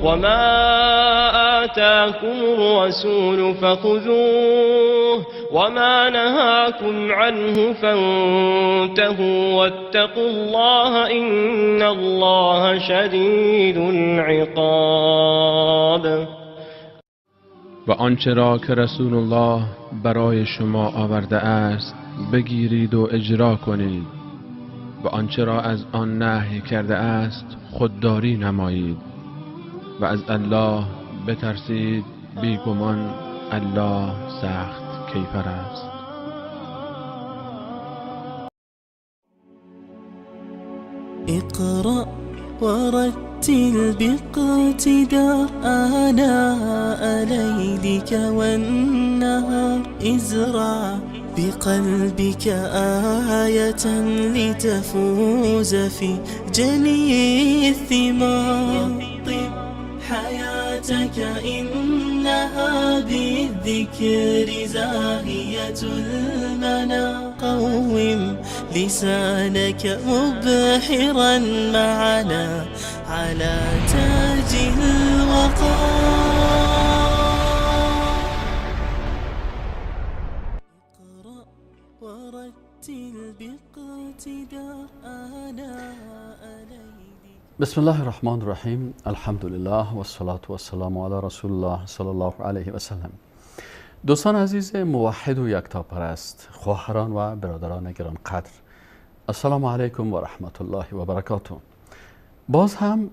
وما آتاكم الرسول فخذوه وما نهاكم عنه فانتهوا واتقوا الله إن الله شديد العقاب. و آنچه را که رسول الله برای شما آورده است بگیرید و اجرا کنید و آنچه را از آن نهی کرده است خودداری نمایید و از الله بترسید، بیگمان الله سخت کیفر است. اقرأ ورتل باقتدار آناء ليلك والنهار، ازرع بقلبك آية لتفوز في جني الثمار. طب حياتك إنها بالذكر زاهية المنى، قوم لسانك مبحرا معنا على تاج الوقار. اقرأ ورتل باقتدار آناء ليلك. بسم الله الرحمن الرحیم. الحمدلله و الصلاة و السلام علی رسول الله صلی الله علیه و سلم. دوستان عزیز موحد و یکتاپرست، خواهران و برادران گرانقدر، السلام علیکم و رحمت الله و برکاته. باز هم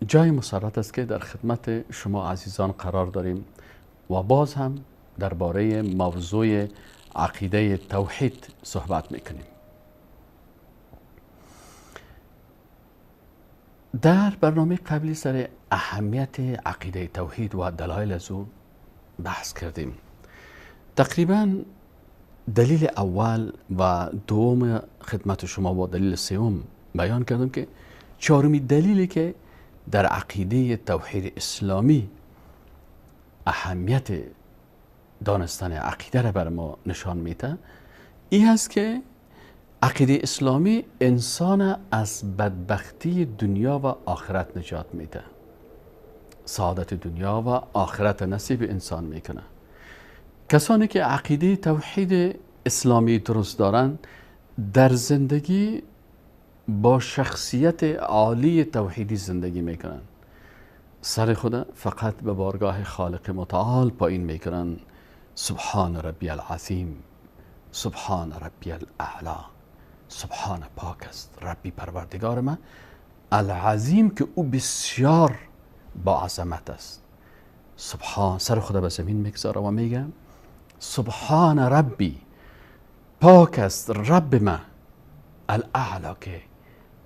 جای مسرت است که در خدمت شما عزیزان قرار داریم و باز هم درباره موضوع عقیده توحید صحبت میکنیم. در برنامه قبلی سر اهمیت عقیده توحید و دلایل از او بحث کردیم. تقریبا دلیل اول و دوم خدمت شما و دلیل سوم بیان کردم که چهارمی دلیلی که در عقیده توحید اسلامی اهمیت دانستن عقیده را بر ما نشان میده این هست که عقیده اسلامی انسان از بدبختی دنیا و آخرت نجات میده، سعادت دنیا و آخرت نصیب انسان میکنه. کسانی که عقیده توحید اسلامی درست دارند در زندگی با شخصیت عالی توحیدی زندگی میکنن، سر خود فقط به بارگاه خالق متعال پایین میکنن. سبحان ربی العظیم، سبحان ربی الاعلی، سبحان پاک است ربی پروردگار من، العظیم که او بسیار با عظمت است. سبحان، سر خود به زمین میگذاره و میگه سبحان ربی، پاک است رب من، الاعلی که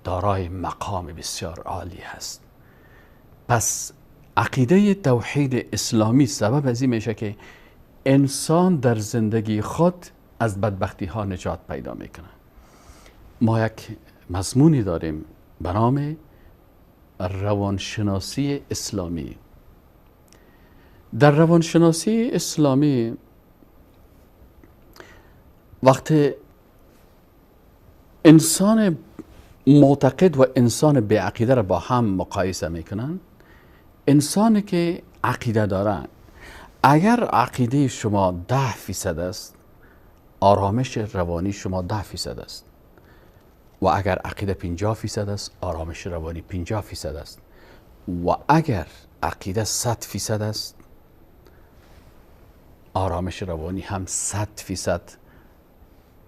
دارای مقام بسیار عالی هست. پس عقیده توحید اسلامی سبب از این میشه که انسان در زندگی خود از بدبختی ها نجات پیدا میکنه. ما یک مضمونی داریم به نام روانشناسی اسلامی. در روانشناسی اسلامی وقتی انسان معتقد و انسان بی عقیده را با هم مقایسه میکنن، انسانی که عقیده داره، اگر عقیده شما 10% است، آرامش روانی شما 10% است، و اگر عقیده 50% است، آرامش روانی 50% است، و اگر عقیده 100% است، آرامش روانی هم 100%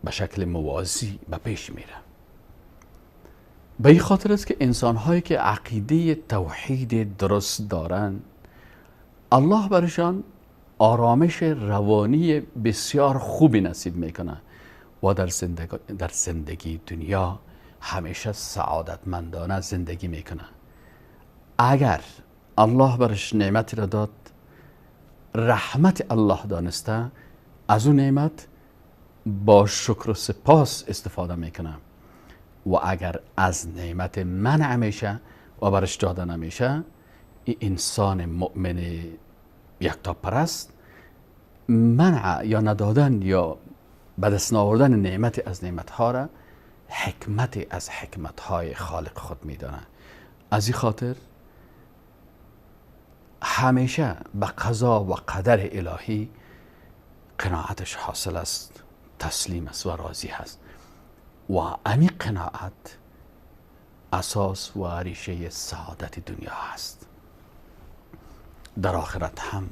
به شکل موازی به پیش میره. به این خاطر است که انسان هایی که عقیده توحید درست دارند، الله برشان آرامش روانی بسیار خوبی نصیب میکنه و در زندگی دنیا همیشه سعادتمندانه زندگی میکنه. اگر الله برش نعمتی را داد، رحمت الله دانسته، از اون نعمت با شکر و سپاس استفاده میکنه، و اگر از نعمت منع میشه و برش داده نمیشه، این انسان مؤمن یکتاپرست منع یا ندادن یا به دست آوردن نعمت از نعمتها را حکمت از حکمتهای خالق خود میدانه. از این خاطر همیشه به قضا و قدر الهی قناعتش حاصل است، تسلیم است و راضی هست و امی قناعت اساس و ریشه سعادت دنیا هست. در آخرت هم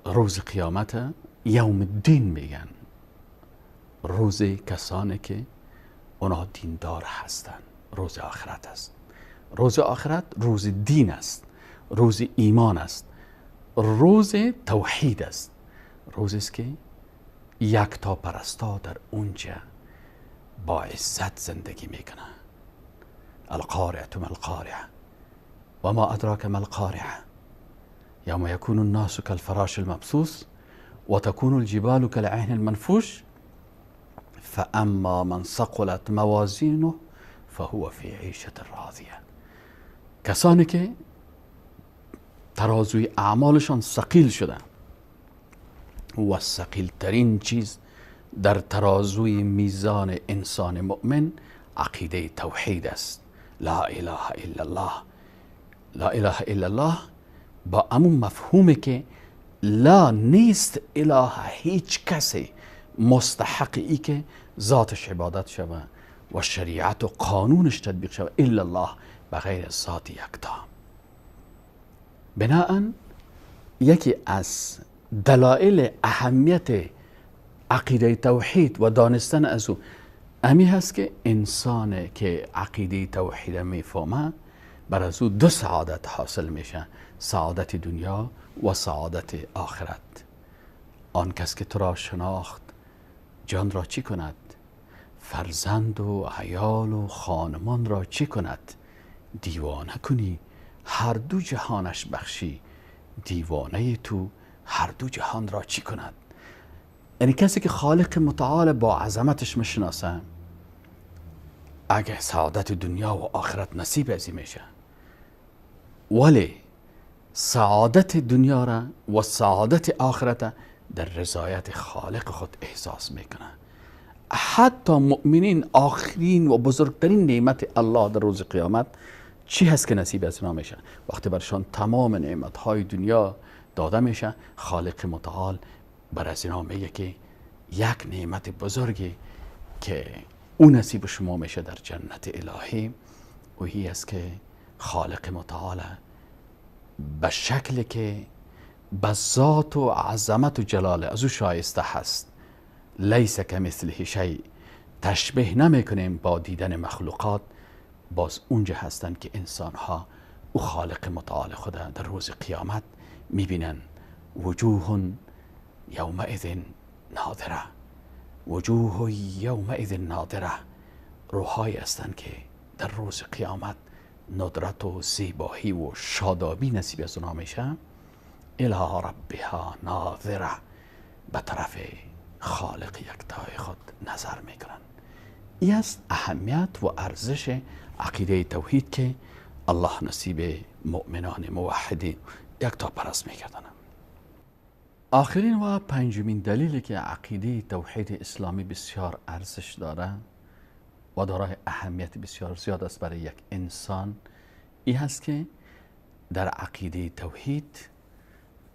روز قیامت یوم الدین میگن، روز کسانی که اونا دیندار هستن، روز آخرت است. روز آخرت روز دین است، روز ایمان است، روز توحید است، روز است که یکتا پرستا در اونجا با عزت زندگی میکنه. القارعة ما القارعة و ما ادراک ما القارعة یوم یکون الناس کالفراش المبثوث و تکون الجبال کالعهن المنفوش فاما من ثقلت موازینه فهو فی عیشة راضیه. کسانی که ترازوی اعمالشان ثقیل شده و ثقیل ترین چیز در ترازوی میزان انسان مؤمن عقیده توحید است. لا اله الا الله. لا اله الا الله با امون مفهومی که لا نیست اله، هیچ کسی مستحق ای که ذاتش عبادت شوه و شریعت و قانونش تطبیق شوه الا الله، بغیر ذات یکتا. بناهن یکی از دلایل اهمیت عقیده توحید و دانستن از او امی هست که انسان که عقیده توحید میفهمه بر از او دو سعادت حاصل میشه، سعادت دنیا و سعادت آخرت. آن کس که تو را شناخت جان را چی کند؟ فرزند و عیال و خانمان را چی کند؟ دیوانه کنی هر دو جهانش بخشی، دیوانه تو هر دو جهان را چی کند؟ یعنی کسی که خالق متعال با عظمتش میشناسه اگه سعادت دنیا و آخرت نصیب ازی میشه، ولی سعادت دنیا را و سعادت آخرت در رضایت خالق خود احساس میکنه. حتی مؤمنین آخرین و بزرگترین نعمت الله در روز قیامت چی هست که نصیب از اینا میشه؟ وقتی برشان تمام نعمتهای دنیا داده میشه، خالق متعال بر از اینا میگه که یک نعمت بزرگی که او نصیب شما میشه در جنت الهی، وهی است که خالق متعال به شکلی که به ذات و عظمت و جلال از او شایسته هست، لیس کمثله شیء، تشبیه نمیکنیم با دیدن مخلوقات، باز اونجا هستند که انسانها او خالق متعال خود در روز قیامت میبینن. وجوه یومئذ ناظره، وجوه یومئذ ناظره، روحایی هستند که در روز قیامت ندرت و زیبایی و شادابی نصیب از اونها میشه. الی ربها ناظره، به طرف خالق یکتای خود نظر میکنن. این است اهمیت و ارزش عقیده توحید که الله نصیب مؤمنان موحدین یکتا پرست میکردن. آخرین و پنجمین دلیلی که عقیده توحید اسلامی بسیار ارزش داره و دارای اهمیت بسیار زیاد است برای یک انسان، این هست که در عقیده توحید،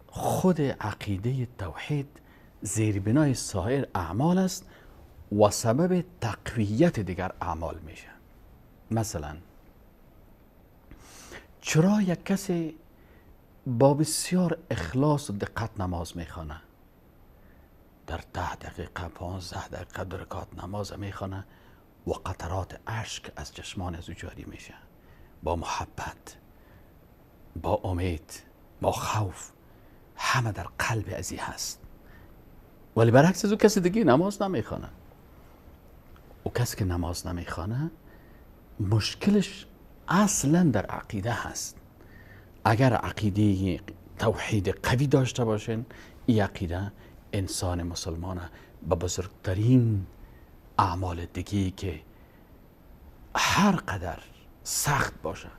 خود عقیده توحید زیربنای سایر اعمال است و سبب تقویت دیگر اعمال میشه. مثلا چرا یک کسی با بسیار اخلاص و دقت نماز میخوانه، در 10 دقیقه 15 دقیقه 2 رکعت نماز میخوانه و قطرات اشک از چشمان از او جاری میشه، با محبت، با امید، با خوف، همه در قلب ازی هست. ولی برعکس از او کسی دیگه نماز نمیخوانه. او کسی که نماز نمیخوانه مشکلش اصلا در عقیده هست. اگر عقیده توحید قوی داشته باشین، این عقیده انسان مسلمان به بزرگترین اعمال دیگه که هر قدر سخت باشه،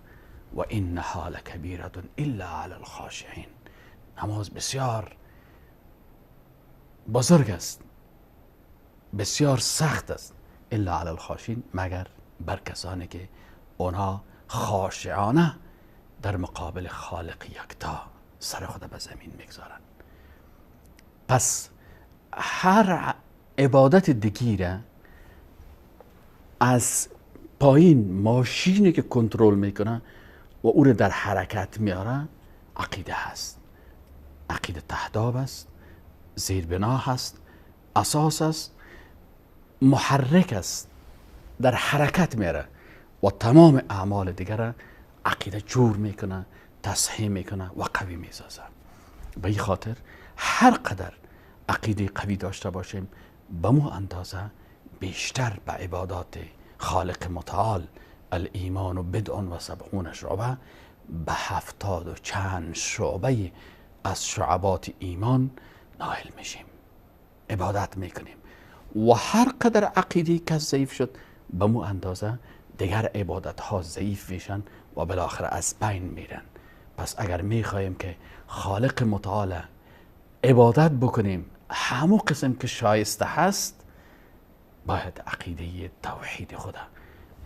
و انها لکبیرة الا علی الخاشعین، نماز بسیار بزرگ است، بسیار سخت است، الا علی الخاشعین، مگر بر کسانی که اونها خاشعانه در مقابل خالق یکتا سر خود به زمین میگذارن. پس هر عبادت دیگه از پایین ماشینی که کنترل میکنه و او رو در حرکت میاره عقیده هست. عقیده تهداب است، زیربنا هست، اساس است، محرک است، در حرکت میاره و تمام اعمال دیگر عقیده جور میکنه، تصحیح میکنه و قوی میسازه. به این خاطر هر قدر عقیده قوی داشته باشیم به مو اندازه بیشتر به عبادات خالق متعال الایمان بدع و سبعون شعبه، به 70 و چند شعبه از شعبات ایمان نائل میشیم، عبادت میکنیم. و هر قدر عقیده کس ضعیف شد به مو اندازه دیگر عبادت ها ضعیف میشن و بالاخره از بین میرن. پس اگر میخواهیم که خالق متعال عبادت بکنیم همون قسم که شایسته هست، باید عقیده توحید خدا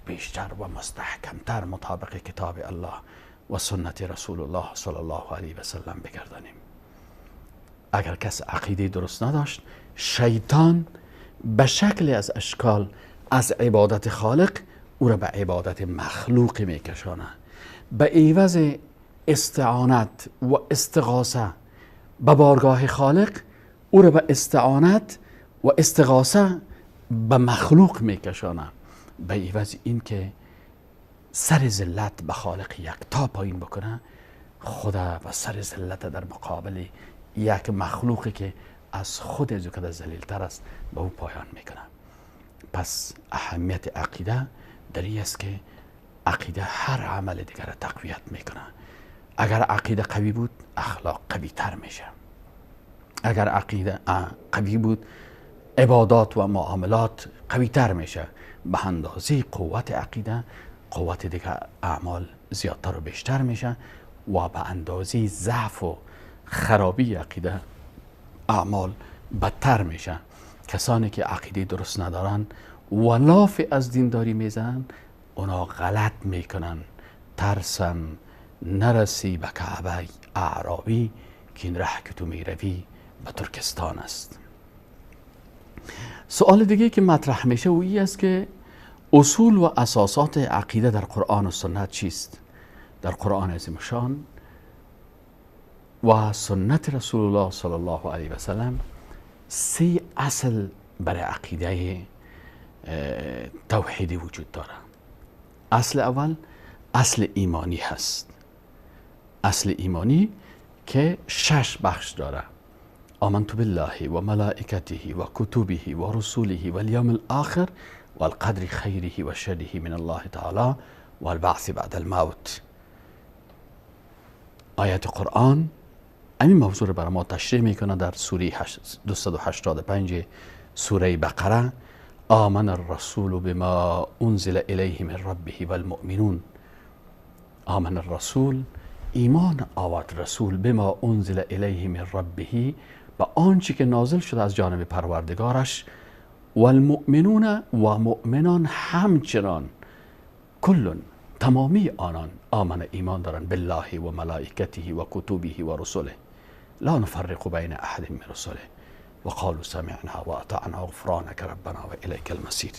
بیشتر و مستحکمتر مطابق کتاب الله و سنت رسول الله صلی الله علیه و سلم بگردانیم. اگر کس عقیده درست نداشت، شیطان به شکل از اشکال از عبادت خالق او را به عبادت مخلوق میکشانه. به عوض استعانت و استغاثه به بارگاه خالق، او را به استعانت و استغاثه به مخلوق میکشانه. به عوض این که سر ذلت به خالق یکتا پایین بکنه، خدا و سر ذلت در مقابل یک مخلوقی که از خود از او که ذلیل‌تر است به او پایان میکنه. پس اهمیت عقیده در این است که عقیده هر عمل دیگر را تقویت میکنه. اگر عقیده قوی بود، اخلاق قوی تر میشه. اگر عقیده قوی بود، عبادات و معاملات قوی تر میشه. به اندازه قوت عقیده، قوت دیگر اعمال زیادتر و بیشتر میشه و به اندازه ضعف و خرابی عقیده، اعمال بدتر میشه. کسانی که عقیده درست ندارن و لاف از دینداری میزنن، اونا غلط میکنن. ترسم نرسی به کعبه اعرابی که این ره که تو میروی به ترکستان است. سوال دیگه که مطرح میشه و این است که اصول و اساسات عقیده در قرآن و سنت چیست؟ در قرآن عظیم شان و سنت رسول الله صلی الله علیه و سلم 3 اصل برای عقیده توحیدی وجود داره. اصل اول اصل ایمانی هست. اصل ایمانی که 6 بخش داره: آمنت بالله و ملائکته و کتبه و رسوله و الیوم الاخر و القدر خیره و شره من الله تعالی و البعث بعد الموت. آیات قرآن همین موضوع رو برای ما تشریح میکنه در سوره 285 سوره بقره: آمن الرسول بما انزل الیه من ربه والمؤمنون. آمن الرسول، ایمان آورد رسول، بما انزل الیه من ربه، به آنچه که نازل شده از جانب پروردگارش، والمؤمنون و مؤمنان همچنان، کل تمامی آنان، آمن ایمان دارن، بالله و ملائکته و کتبه و رسله لا نفرق بین احد من رسله و قالوا سمعنا و اطعنا غفرانک ربنا و الیک المصیر.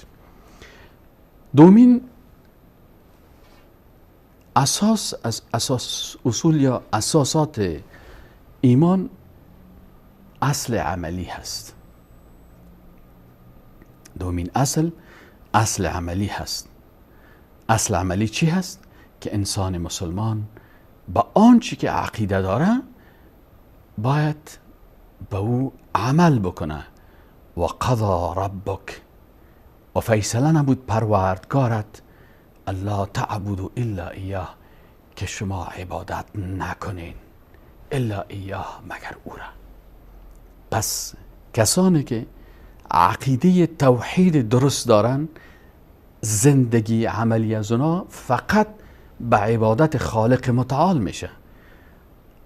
دومین اساس از اساس اصول یا اساسات ایمان اصل عملی هست. دومین اصل اصل عملی هست. اصل عملی چی هست؟ که انسان مسلمان با آنچه که عقیده داره باید به او عمل بکنه. و قضا ربک، و فیصله نبود پروردگارت، الله تعبدوا الا ایاه، که شما عبادت نکنین الا ایاه، مگر او را. پس کسانی که عقیده توحید درست دارن، زندگی عملی از اونا فقط به عبادت خالق متعال میشه.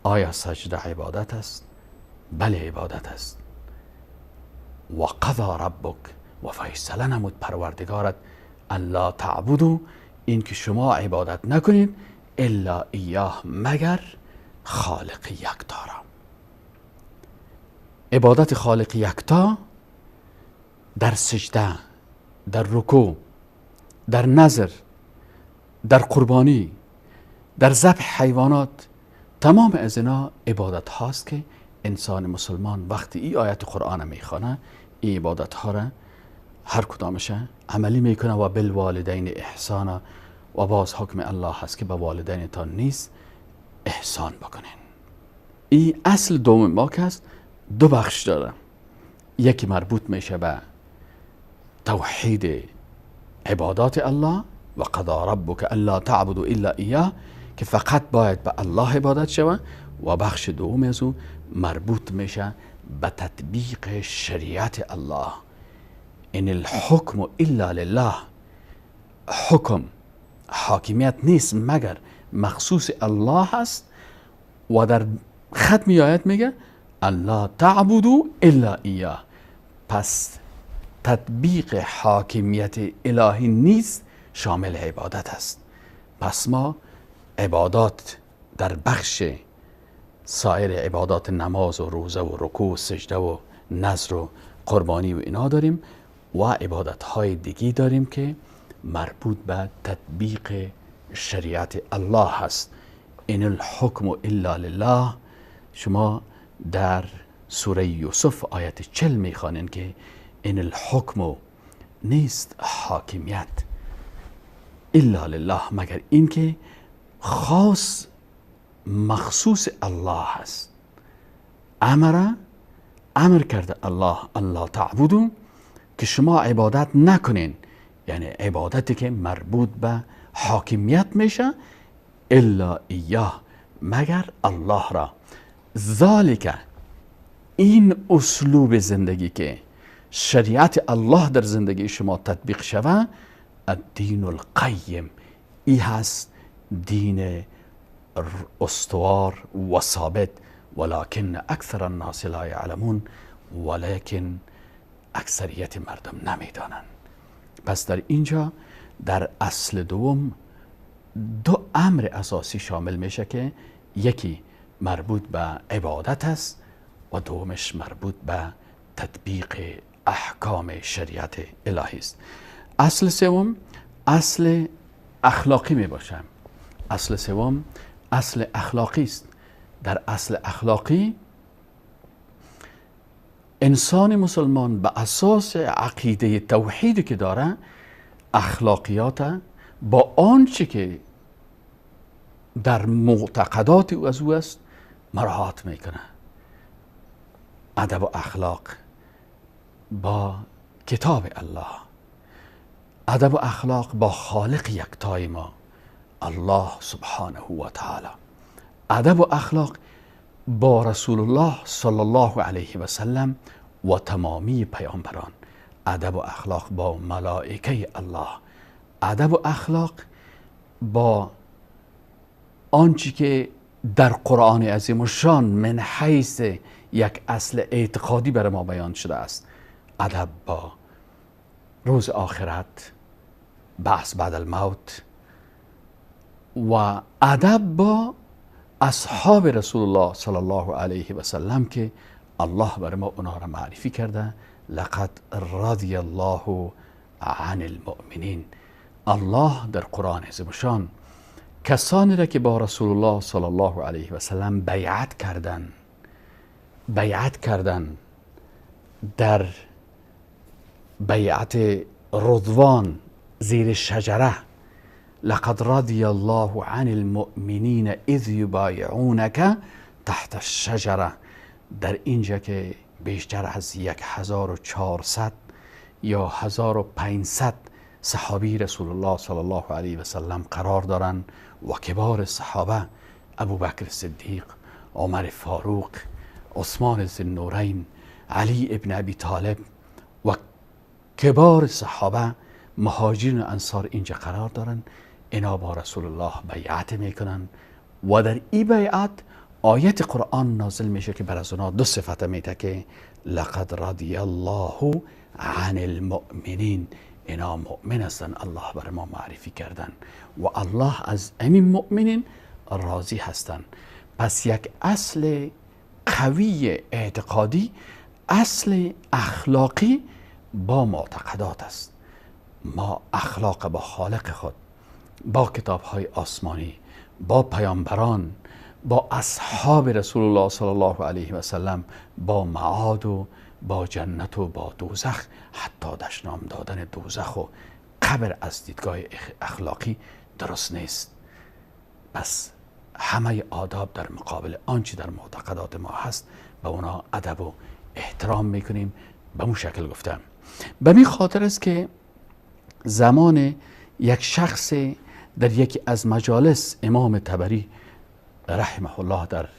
آیا سجده عبادت است؟ بله عبادت است. و قضا ربک، و فیصله نمود پروردگارت، الا تعبدوا، این که شما عبادت نکنید الا ایاه، مگر خالق یکتا را. عبادت خالق یکتا در سجده، در رکوع، در نذر، در قربانی، در ذبح حیوانات، تمام از اینا عبادت هاست که انسان مسلمان وقتی ای آیت قرآن میخوانه ای عبادت ها را هر کدامش عملی میکنه. و بالوالدین احسانا، و باز حکم الله هست که به والدینتان نیز احسان بکنین. این اصل دوم ما که هست دو بخش داره، یکی مربوط میشه به توحید عبادات الله و قضا ربک الا تعبدوا الا ایاه، که فقط باید به الله عبادت شود، و بخش دوم از او مربوط میشه به تطبیق شریعت الله. ان الحکم الا لله، حکم حاکمیت نیست مگر مخصوص الله هست. و در ختم آیت میگه الله تعبدوا الا ایاه. پس تطبیق حاکمیت الهی نیست شامل عبادت است. پس ما عبادات در بخش سایر عبادات نماز و روزه و رکوع و سجده و نذر و قربانی و اینا داریم، و عبادت های دیگی داریم که مربوط به تطبیق شریعت الله هست. ان الحکم الا لله. شما در سوره یوسف آیت 40 میخوانین که ان الحکم نیست حاکمیت الا لله، مگر اینکه خاص مخصوص الله هست. امر کرده الله الله تعبدو، که شما عبادت نکنین، یعنی عبادتی که مربوط به حاکمیت میشه، الا ایاه، مگر الله را. ذالک، این اسلوب زندگی که شریعت الله در زندگی شما تطبیق شوه، الدین القیم، ای هست دین استوار و ثابت. ولكن اکثر الناس لا یعلمون، ولیکن اکثریت مردم نمیدانند. پس در اینجا در اصل دوم دو امر اساسی شامل میشه که یکی مربوط به عبادت است و دومش مربوط به تطبیق احکام شریعت الهی است. اصل سوم اصل اخلاقی می باشه. اصل سوم اصل اخلاقی است. در اصل اخلاقی انسان مسلمان به اساس عقیده توحیدی که داره اخلاقیات با آنچه که در معتقدات او از او است مراعات میکنه. ادب و اخلاق با کتاب الله، ادب و اخلاق با خالق یکتای ما الله سبحانه و تعالی، ادب و اخلاق با رسول الله صلی الله علیه و سلم و تمامی پیامبران، ادب و اخلاق با ملائکه الله، ادب و اخلاق با آنچه که در قرآن عظیم الشان من حیث یک اصل اعتقادی بر ما بیان شده است، ادب با روز آخرت، بعث بعد الموت، و ادب با اصحاب رسول الله صلی الله علیه و سلم که الله بر ما اونها را معرفی کرده. لقد رضی الله عن المؤمنین. الله در قرآن عظیم الشان کسانی را که با رسول الله صلی الله علیه و سلم بیعت کردن، در بیعت رضوان زیر شجره، لقد رضی الله عن المؤمنین اذ یبایعونک تحت الشجره، در اینجا که بیشتر از 1400 یا 1500 صحابی رسول الله صلی الله علیه و سلم قرار دارند و کبار صحابه ابوبکر صدیق، عمر فاروق، عثمان ذوالنورین، علی ابن ابی طالب و کبار صحابه مهاجرین و انصار اینجا قرار دارن. اینا با رسول الله بیعت میکنن و در این بیعت آیت قرآن نازل میشه که بر از اونا دو صفت میده که لقد رضی الله عن المؤمنین، اینا مؤمن هستن، الله بر ما معرفی کردن و الله از امین مؤمنین راضی هستن. پس یک اصل قوی اعتقادی، اصل اخلاقی با معتقدات است. ما اخلاق با خالق خود، با کتاب‌های آسمانی، با پیامبران، با اصحاب رسول الله صلی الله علیه و سلم، با معاد و با جنت و با دوزخ، حتی دشنام دادن دوزخ و قبر از دیدگاه اخلاقی درست نیست. پس همه آداب در مقابل آنچه در معتقدات ما هست به اونا ادب و احترام میکنیم. به اون شکل گفتم. به می خاطر است که زمان یک شخص در یکی از مجالس امام طبری رحمه الله در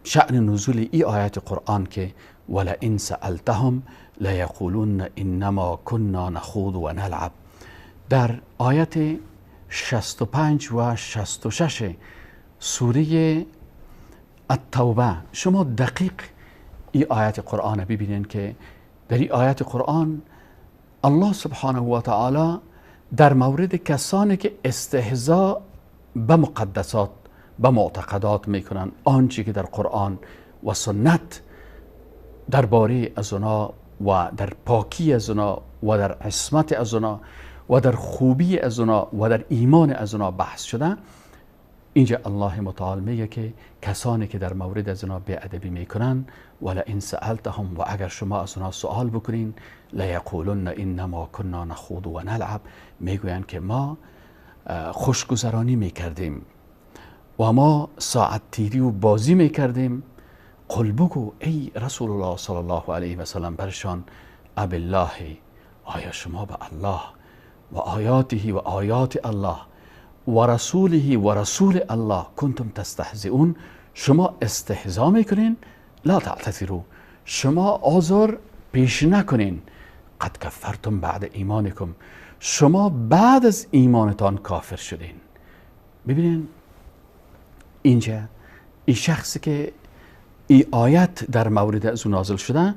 شأن نزول ای آیت قرآن که ولئن سألتهم لیقولن انما كنا نخوض و نلعب، در آیت 65 و 66 سوره التوبه شما دقیق ای آیت قرآن ببینین که در این آیت قرآن الله سبحانه و تعالی در مورد کسانی که استهزاء به مقدسات، به معتقدات میکنن، آنچه که در قرآن و سنت درباره از اونا و در پاکی از اونا و در عصمت از اونا و در خوبی از اونا و در ایمان از اونا بحث شده، اینجا الله متعال میگه که کسانی که در مورد از اونا بی‌ادبی میکنن، ولئن سألتهم، و اگر شما از اونا سوال بکنین، لیقولن انما كنا نخوض و نلعب، میگویند که ما خوشگذرانی میکردیم و ما ساعت تیری و بازی میکردیم. قل بگو ای رسول الله صلی الله علیه و سلم برشان، اب الله، آیا شما به الله و آیاته و آیات الله و رسوله و رسول الله کنتم تستهزئون، شما استهزا میکنین؟ لا تعتذروا، شما عذر پیش نکنین. قد کفرتم بعد ایمانکم، شما بعد از ایمانتان کافر شدین. ببینین اینجا این شخصی که این آیت در مورد از او نازل شده،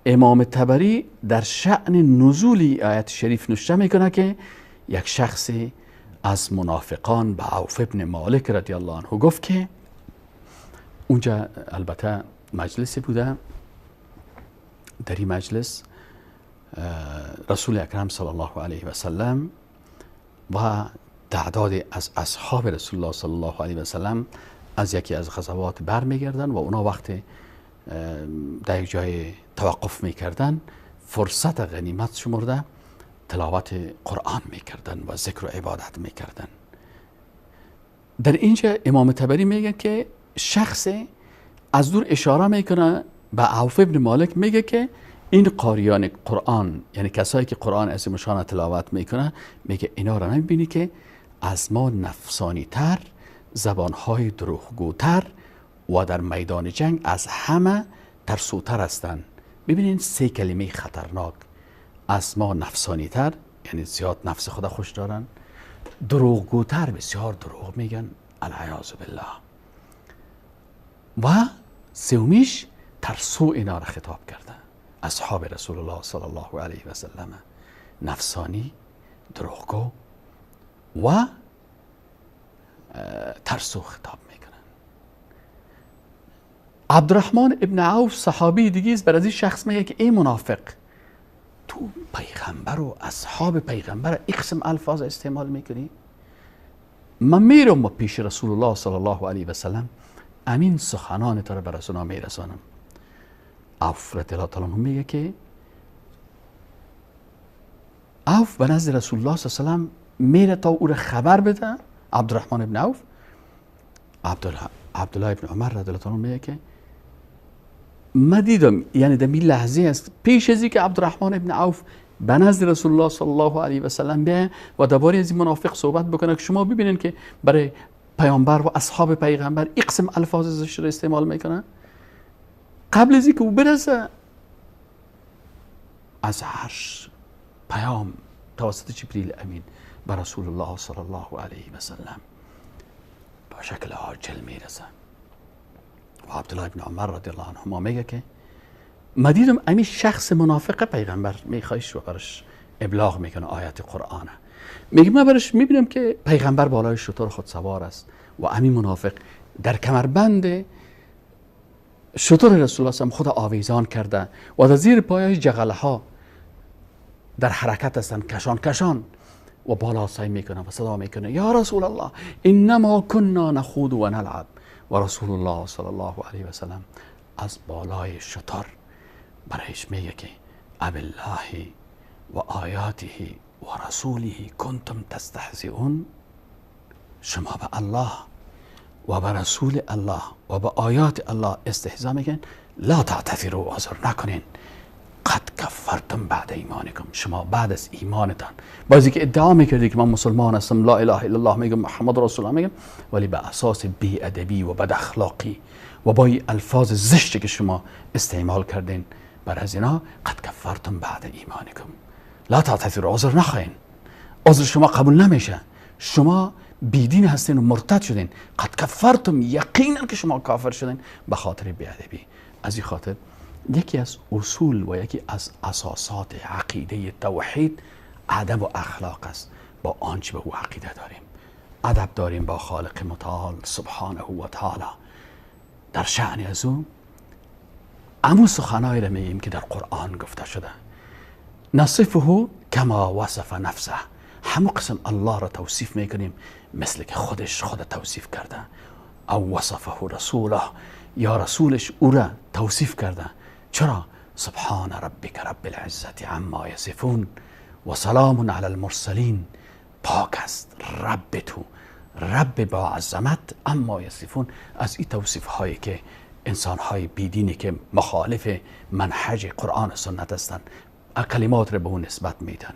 امام طبری در شأن نزول آیت شریف نوشته میکنه که یک شخصی از منافقان به عوف ابن مالک رضی الله عنه گفت که اونجا البته مجلسی بوده، در این مجلس رسول اکرم صلی الله علیه و سلم و تعداد از اصحاب رسول الله صلی الله علیه و سلم از یکی از غزوات برمیگردن و اونا وقت در یک جای توقف میکردن، فرصت غنیمت شمرده تلاوت قرآن میکردن و ذکر و عبادت میکردن. در اینجا امام طبری میگه که شخص از دور اشاره میکنه به عوف ابن مالک، میگه که این قاریان قرآن، یعنی کسایی که قرآن از مشان تلاوت میکنه، میگه اینا را نمیبینی که از ما نفسانی تر، زبانهای دروغگوتر و در میدان جنگ از همه ترسوتر هستند. ببینین سه کلمه خطرناک، از ما نفسانی تر، یعنی زیاد نفس خدا خوش دارن، دروغگوتر، بسیار دروغ میگن، العیاذ بالله، و سومیش ترسو. اینا را خطاب کرده اصحاب رسول الله صلی الله علیه و سلم، نفسانی، دروغگو و ترسو خطاب میکنن. عبدالرحمن ابن عوف صحابی دیگه است، بر از این شخص میگه که ای منافق، تو پیغمبر و اصحاب پیغمبر این قسم الفاظ استعمال میکنی؟ من میرم پیش رسول الله صلی الله علیه و سلم، امین سخنان تو را بر رسول الله میرسانم. عوف رضی الله تعالی عنه میگه که عوف به نزد رسول الله صلی الله علیه و سلم میره تا او را خبر بده. عبدالرحمن ابن عوف، عبدالله ابن عمر رضی الله تعالی عنه میگه که ما دیدم، یعنی در این لحظه است پیش از اینکه عبدالرحمن ابن عوف به نزد رسول الله صلی الله علیه و سلم بیه و درباره از این منافق صحبت بکنه که شما ببینین که برای پیامبر و اصحاب پیغمبر این قسم الفاظ زشت را استعمال میکنه، قبل از اینکه او برسه از عرش پیام توسط جبریل امین به رسول الله صلی الله علیه و سلم با شکل عاجل میرسه. و عبدالله ابن عمر رضی الله عنهما میگه که ما دیدم امی شخص منافق پیغمبر میخوایش و برش ابلاغ میکنه آیت قرآن. میگه من برش میبینم که پیغمبر بالای شتر خود سوار است و همین منافق در کمربند شتر رسول الله خود آویزان کرده و در زیر پایش جغله ها در حرکت هستند، کشان کشان، و بالا سعی میکنه و صدا میکنه یا رسول الله انما كنا نخوض و نلعب. و رسول الله صلی الله علیه و سلم از بالای شتر برایش میگه که ابالله و آیاته و رسوله کنتم تستهزئون. شما به الله و به رسول الله و به آیات الله استهزا میکنین، لا تعتذروا، عذر نکنین، قد کفرتم بعد ایمانکم. شما بعد از ایمانتان، بعضی که ادعا میکردی که من مسلمان هستم، لا اله الا الله میگم، محمد رسول الله میگم، ولی به اساس بی ادبی و بد اخلاقی و با الفاظ زشتی که شما استعمال کردین بر از اینا، قد کفرتم بعد ایمانکم لا تعتذروا، عذر نخواین، عذر شما قبول نمیشه، شما بیدین هستین و مرتد شدین، قد کفرتم، یقینا که شما کافر شدین به خاطر بی ادبی. از این خاطر یکی از اصول و یکی از اساسات عقیده توحید ادب و اخلاق است. با آنچه به او عقیده داریم، ادب داریم با خالق متعال سبحانه و تعالی. در شأن از او امو سخنایی را میگیم که در قرآن گفته شده، نصفه کما وصف نفسه، همو قسم الله را توصیف میکنیم مثل که خودش خود توصیف کرده، او وصفه رسوله، یا رسولش او را توصیف کرده. چرا؟ سبحان ربک رب العزة عما یصفون و سلام علی المرسلین. پاک است رب تو، رب با عظمت، اما یصفون، از این توصیف هایی که انسان های بیدینی که مخالف منهج قرآن و سنت هستند کلمات را به اون نسبت میدن.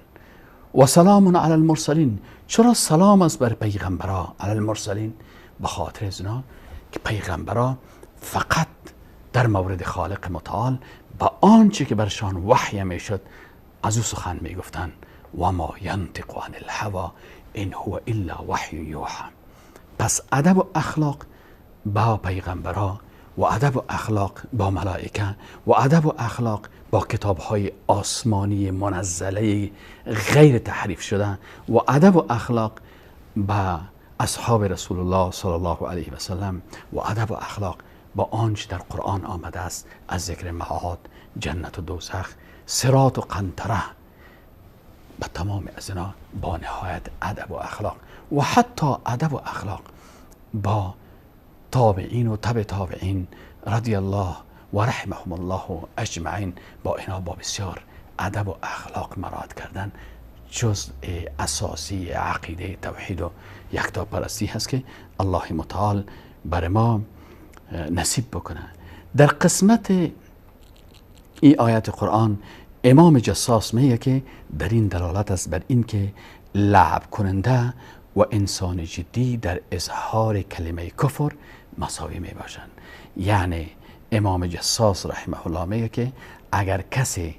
و سلام علی المرسلین. چرا سلام است بر پیغمبرا علی المرسلین؟ به خاطر از اینا که پیغمبرا فقط در مورد خالق متعال با آنچه که برشان وحی میشد از او سخن میگفتن. و ما ینطق عن الهوى ان هو الا وحی یوحى. پس ادب و اخلاق با پیغمبرا و ادب و اخلاق با ملائکه و ادب و اخلاق با کتاب های آسمانی منزله غیر تحریف شده و ادب و اخلاق با اصحاب رسول الله صلی الله علیه و سلم و ادب و اخلاق با آنچه در قرآن آمده است از ذکر معاد، جنت و دوزخ، صراط و قنطره، به تمام از اینا با نهایت ادب و اخلاق و حتی ادب و اخلاق با تابعین و تبع تابعین رضی الله و رحمهم الله اجمعین، با اینا با بسیار ادب و اخلاق مراد کردن جزء اساسی عقیده توحید و یکتاپرستی هست که الله متعال بر ما نصیب بکنه. در قسمت ای آیت قرآن امام جصاص میگه که در این دلالت است بر این که لعب کننده و انسان جدی در اظهار کلمه کفر مساوی می باشند. یعنی امام جصاص رحمه الله میگه که اگر کسی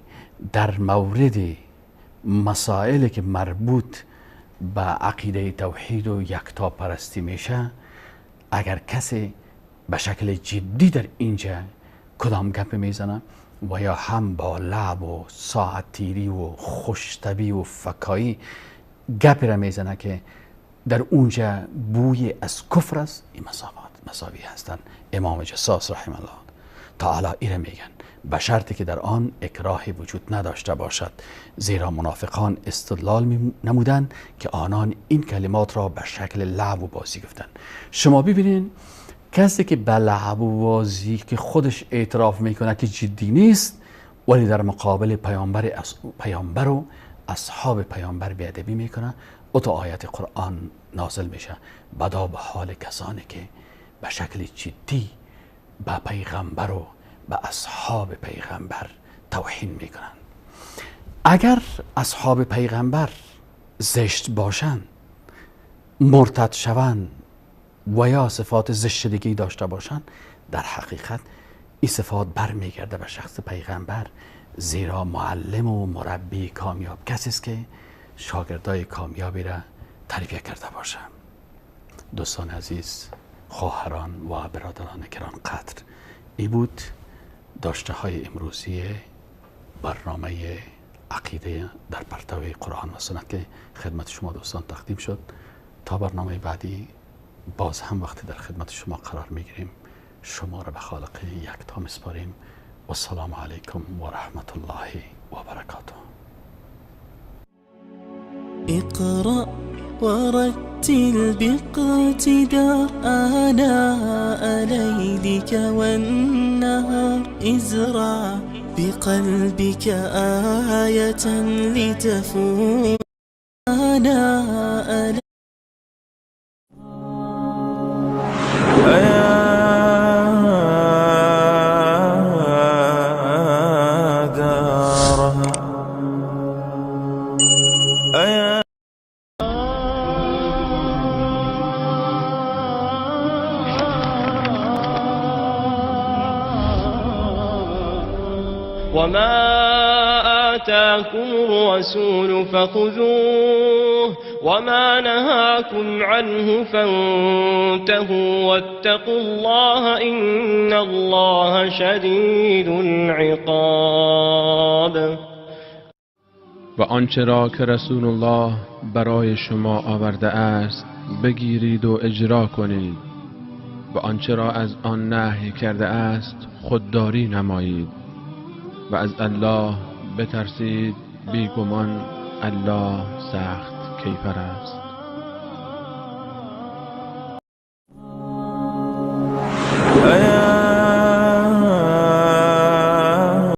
در مورد مسائلی که مربوط به عقیده توحید و یکتاپرستی میشه، اگر کسی به شکل جدی در اینجا کدام گپ میزنه و یا هم با لعب و ساعت تیری و خوشتبی و فکایی گپ را میزنه که در اونجا بوی از کفر است، این مساوی هستند. امام جصاص رحمه الله تعالی ایره میگن به شرطی که در آن اکراهی وجود نداشته باشد، زیرا منافقان استدلال می نمودند که آنان این کلمات را به شکل لعب و بازی گفتند. شما ببینین کسی که به لعب و بازی که خودش اعتراف میکنه که جدی نیست، ولی در مقابل پیامبر و اصحاب پیامبر بی‌ادبی میکنه، او تا آیت قرآن نازل میشه. بدا به حال کسانی که به شکل جدی به پیغمبر و به اصحاب پیغمبر توهین میکنن. اگر اصحاب پیغمبر زشت باشند، مرتد شوند و یا صفات زشت دیگه داشته باشند، در حقیقت این صفات برمیگرده به شخص پیغمبر، زیرا معلم و مربی کامیاب کسی است که شاگردای کامیابی را تربیه کرده باشه. دوستان عزیز، خواهران و برادران گران قدر، ای بود داشته های امروزی برنامه عقیده در پرتو قرآن و سنت که خدمت شما دوستان تقدیم شد. تا برنامه بعدی باز هم وقتی در خدمت شما قرار میگیریم، شما را به خالق یکتا میسپاریم. و السلام علیکم و رحمت الله و برکاته. اقرأ ورتل باقتدار آناء ليلك والنهار، ازرع بقلبك آية لتفوز آناء. وما آتاكم الرسول فخذوه وما نهاكم عنه فانتهوا واتقوا الله إن الله شديد العقاب. و آنچه را که رسول الله برای شما آورده است بگیرید و اجرا کنید و آنچه را از آن نهی کرده است خودداری نمایید و از الله بترسید، بیگمان الله سخت کیفر است.